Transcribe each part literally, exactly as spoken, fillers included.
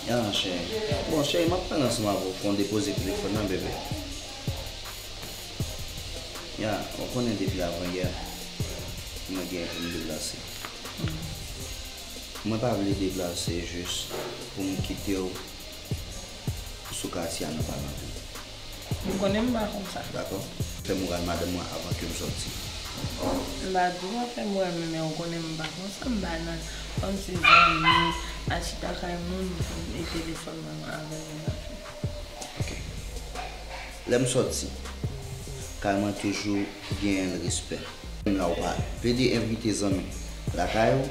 Ya, cheri. Bon, cheri, m ap pale ansanm avè w. Fò w depoze telefòn nan, bebe. Ya, ou konnen depi avan yè, mwen gen pou m deplase. Mwen pa vle deplase jis pou m kite w sou katye a nan Palantou. Ou konnen m pa konsa. Dakò. Fè moral madanm mwen avan ke m sòti. M pa di w pa fè moral mwen, men ou konnen m pa konsa. M pa nan kòmsi zanmi, al chita kay moun pou m e telefòn mwen avè l nan. Ok. Lè m sòti, kay mwen toujou genyen l respè. Menm la ou pa plede envite zanmi lakay ou,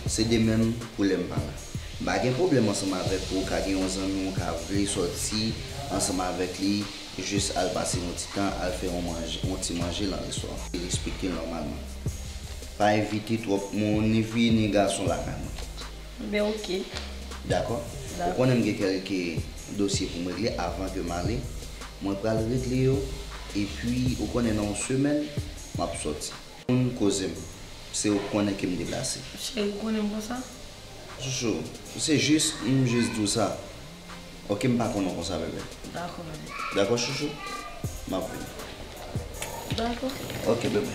se de menm pou lè m pa la. M pa gen pwoblèm ansanm avèk ou, ou ka gen yon zanmi w ka vle sòti ansanm avèk li, jis al pase yon ti tan, al fè yon manje, yon ti manje nan restoran. Respekte l nòmalman. Pa envite twòp moun, ni fi, ni gason lakay mwen. Ben, ok. Dakò? Dakò. Ou konnen m gen kèlke dosye pou m regle avan ke m ale. Mwen pral regle yo, epi ou konnen nan yon semèn, m ap sòti. Moun koze m, se ou konnen ke m deplase. Cheri, ou konnen m konsa? Chouchou, se jis, m jis di w sa. Ok, m pa konnen w konsa, bebe. Dakò, bebe. Dakò, chouchou? M ap vini. Dakò. Ok, bebe.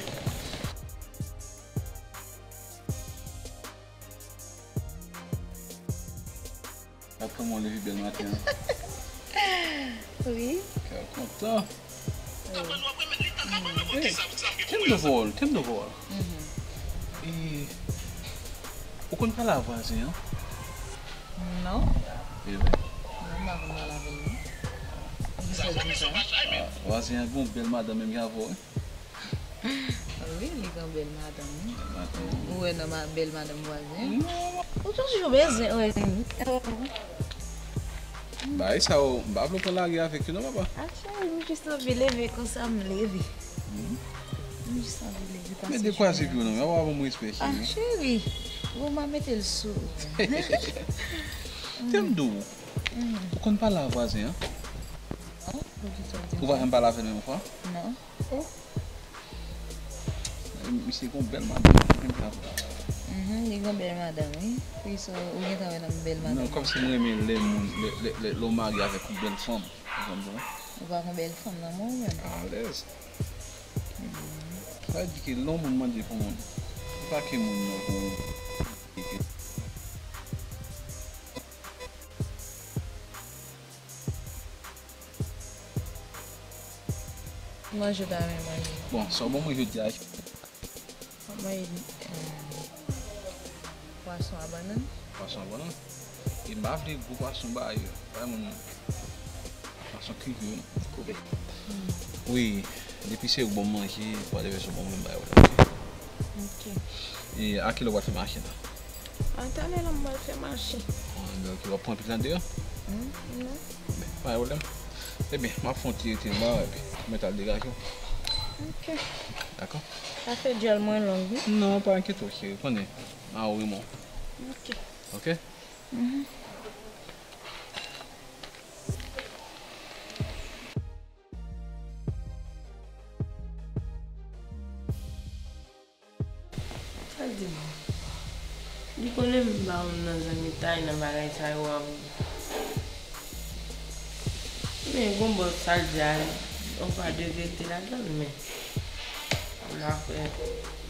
Gad kòman w leve bèl maten an. Wi. Kè w kontan. Wi. Hey, tèm de vòl, tèm de vòl. Mhm. E, ou konn pale a vwazen an? Non. E vre? Non, m pa konn pale avè l, non. Poukisa w di sa? Ah, vwazen an gen yon bèl madanm menm jan avè w, wi. Wi, li gen bèl madanm, wi. Madanm. Ou wè nan ma-, bèl madanm vwazen an? Non. Ou toujou bezwen wè. Bagay sa yo, m pa vle w pran lari avèk yo non, papa. Ah, cheri, m jis anvi leve konsa, m leve. Mhm. M jis anvi leve paske... Men dekwaze pye w non, men w ap ban m respè, cheri. Ah, cheri, bon, m a mete l sou ou. Tèm dou. Mhm. Ou konn pale a vwazen an? Non, poukisa w di m sa? Ou pa janm pale avè l menm fwa? Non. Oh. Misye gon bèl madanm, menm sa. Mhm, li gon bèl madanm, wi. Wi, so, ou gentan wè nan bèl madanm. Non, kòmsi m renmen lè moun, lè, lè, lè, lè w marye avèk yon bèl fanm. Ou konprann? Ou pa gon bèl fanm nan men w menm. Alèz. Mhm. Sa vle di ke lè yon moun mande pou moun, pa ke moun nan pou... Manje w ta renmen manje? Bon, sa w ban mwen jodi a? M ap manje, eh, pwason a bannann. Pwason a bannann? E m pa vle gwo pwason ba yo. Bay moun pwason kriye yo. Koupe. Hmm. Wi, depi se ou k ban m manje, whatever sa w ban mwen, m bay ou la, ok? Ok. E a kilè w pral fè mache la? A talè la m pral fè mache. Ah, donk, w ap pran pik la deyò? Hmm, non. Ben, pa gen pwoblèm. Ebyen, m ap fè yon ti rete la, epi mwen t al degaje w. Ok. Dakò? Pa fè djèl mwen long, wi. Non, pa enkyete w, cheri, konnen. M a ou wi, mwen. Ok. Ok? Mhm. Sa l di m? Li konnen m pa yon nan zanmitay nan bagay sa yo a. Men gon bò sa l di a, yon pa de verite ladan l, men m ta fè,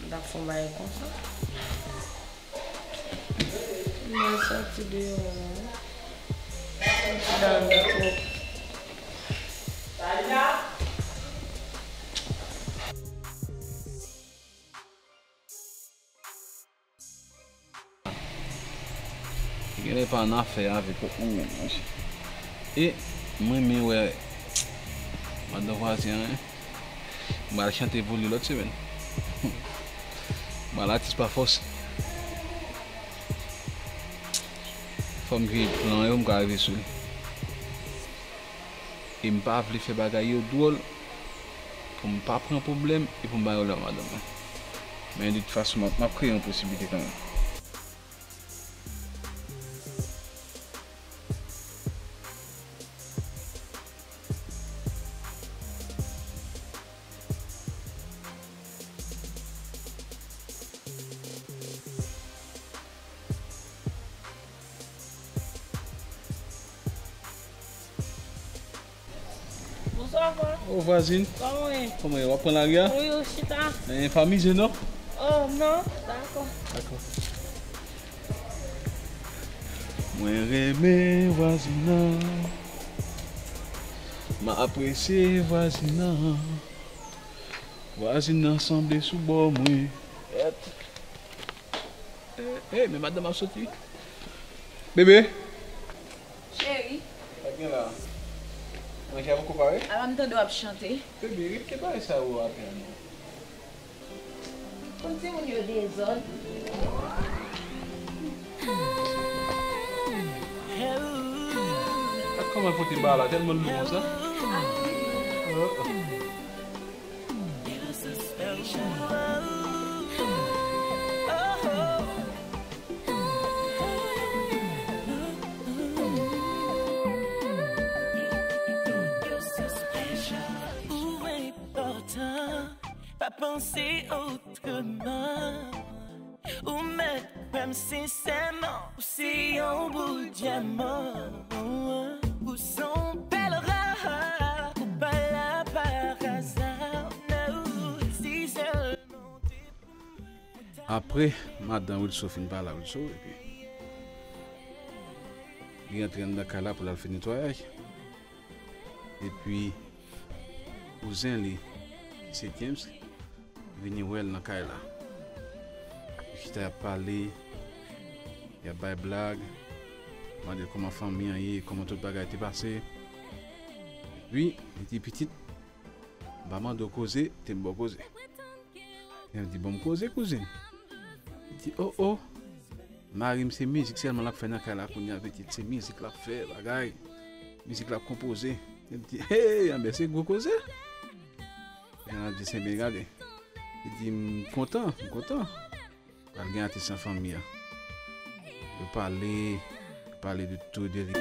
m ta fè yon bagay konsa. M pral sòti deyò la. Sòti la anndan twòp. Genlè pa annafè avèk ou menm, monchè. E mwen renmen wè madan vwazen an, wi. M pral chante pou li lòt semèn. M pral atis pa fòs. Fò m kreye plan yo, m ka rive sou li. E m pa vle fè bagay yo dwòl pou m pa pran pwoblèm e pou m pa gen pwoblèm ak madanm mwen. Men de tout fason, m ap, m ap kreye yon posiblite kanmenm. Sava. Ô, vwazin. Kòman w ye? Kòman w ye? W ap pran lari a? Wi, ou chita? Eh, pa mize non. Oh, non. Dakò. Dakò. Mwen renmen vwazin nan. M apresye vwazin nan. Vwazin nan sanble sou bò mwen. Èt. Eh, eh, men madanm ap soti. Bebe. Cheri. Sa k gen la? Manje a poko pare? Ala m tande w ap chante. Bebe, rete pale sa yo apre a non. Konn timoun yo dezòd. Gad kòman l pote ba la, tèlman l lou konsa. Ou enpòtan, pa panse otreman. Ou mèt kwè m sensèman, ou se yon bout dyaman. Ou se yon pèl ra, ou pa la pa aza. No, si sèlman w te pou mwen. Apre madan Wilso fin pale a Wilso, epi li rantre anndan kay la pou l al fè netwayaj. Epi, kouzen li, ki se James, vini wè l nan kay la. Yo chita, y ap pale, y ap bay blag, mande l kòman fanmi an ye, kòman tout bagay te pase. Epi, li di, "Pitit, m pa mande w koze, te m ba w koze." Li di, "Ban m koze, kouzin." Li di, "O, o, mari m se mizik sèlman l ap fè nan kay la kounye a, pitit, se mizik l ap fè, bagay. Mizik l ap konpoze." Li di, "Hey, anben se gwo koze." Li di, "Sen ben gade." Li di, "M kontan, m kontan." Pral gen atis nan fanmi an. Yo pale, pale de tout, de li.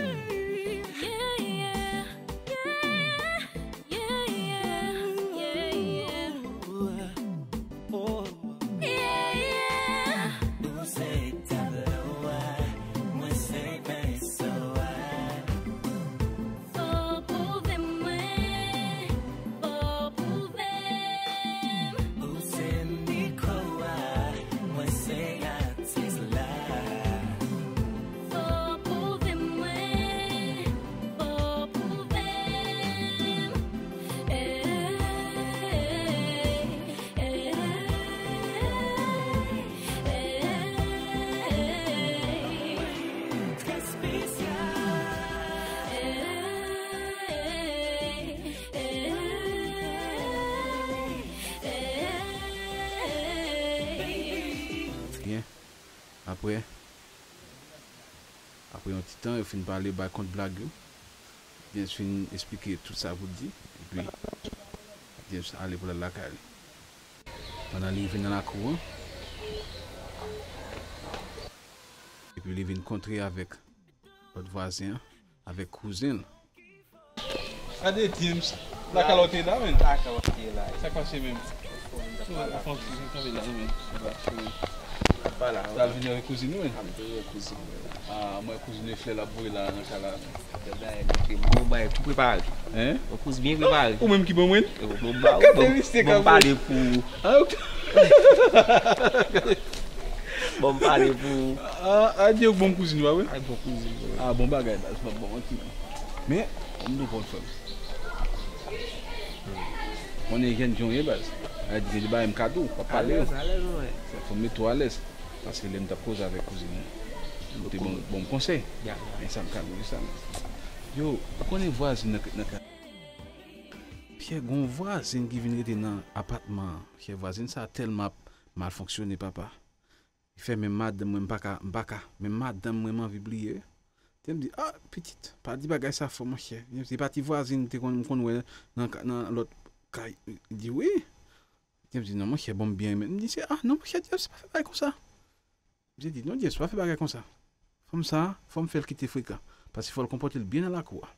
Fò w pwouve mwen, fò w pwouve m. Ou se mikwo a, mwen se atis la. Fò w pwouve mwen, fò w pwouve m. Ey, ey, ey, ey, ey, trè espesyal. Ey, ey, ey, ey. Byen. Apre, apre yon ti tan, yo fin pale, bay kont blag yo. James fin esplike tout sa pou l di. Epi, James ale pou l al lakay li. Pandan li rive nan lakou an, epi li vin kontre avèk lòt vwazen an, avèk kouzen l. Gade James, lakay la w te ye la, menm. Lakay la w te ye la. Sa k pase menm? Ou fè yon ti kanpe la, menm. Sa vin avèk kouzin ou, menm? A, m te wè kouzin mwen la. A, mwen kouzin e flè l ap voye la nan kay la. Yon bagay pou prepare. Hein? Yon kous byen prepare. Ou menm ki ban mwen? Bon, ba, bon, bon, pale pou ou. Ah, ok. Bon, pale pou ou. Ah, adye, bon kouzin, pa vre? Ay, bon kouzin, wi. Ah, bon bagay, baz, m ap bon manti. Men, m nou bon frè m. Konnen jèn jan w ye, baz. Adye, gen de bagay m ka di w, w ap pale yo. Alèz, alèz, wi. Fò m mete w alèz. Paske lè m t ap koze avèk kouzin mwen, li te bon, bon konsèy. Ya, ya. Men sa m ka di w sa, men. Yo, ou konnen vwazin nan, nan ka. Pyè, gon vwazin ki vin rete nan apatman an. Pyè, vwazin sa tèlman ap mal fonksyone, papa. Li fè menm madanm mwen, m pa ka, m pa ka. Menm madanm mwen, m anvi bliye. Te m di, "Ah, pitit, pa di bagay sa fò, monchè." Se pa ti vwazin te konn, m konn wè nan, nan lòt kay. Li di, "Wi." James di, "Non, monchè, bon, m byen renmen." M di, "Se, ah, non, monchè, James, pa fè bagay konsa." M di, "Non, James, pa fè bagay konsa. Fanm sa, fò m fè l kite frekan. Paske fò l konpòte l byen nan lakou a."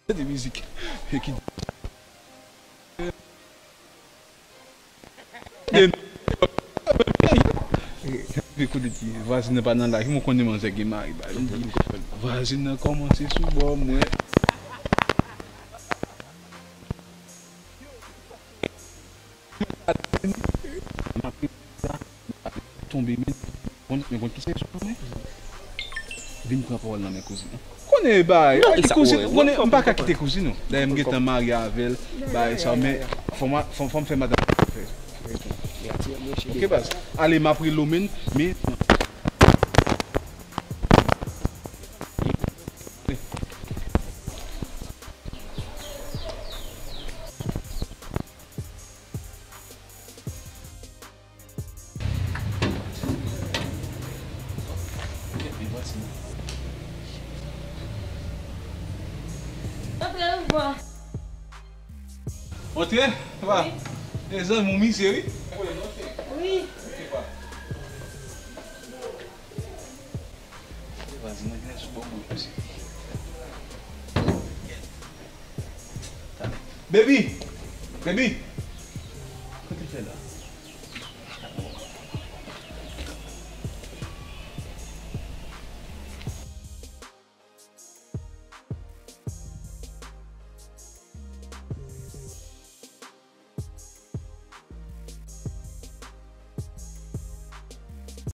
Tande mizik. E ki. Vwazin nan pa nan laj, mwen konnen manzè gen mari, ba, vin di, vwazin nan kòmanse sou bò mwen. Tonbe, men konn, men konn ki se sou mwen. Vin pran pawòl nan men kouzin. Konnen bagay, kouzin, konnen, m pa ka kite kouzin, non. Dayè, m gentan marye avè l, bagay sa, men fò m, fò, fò m fè madanm fè. Ok, baz. Ale, m ap rele w, men, men. Antre, antre. Antre, pa. Wi. E zanmi w misye, wi. Wi. Vwazin nan gen sou bò bouch misye. Baby! Baby!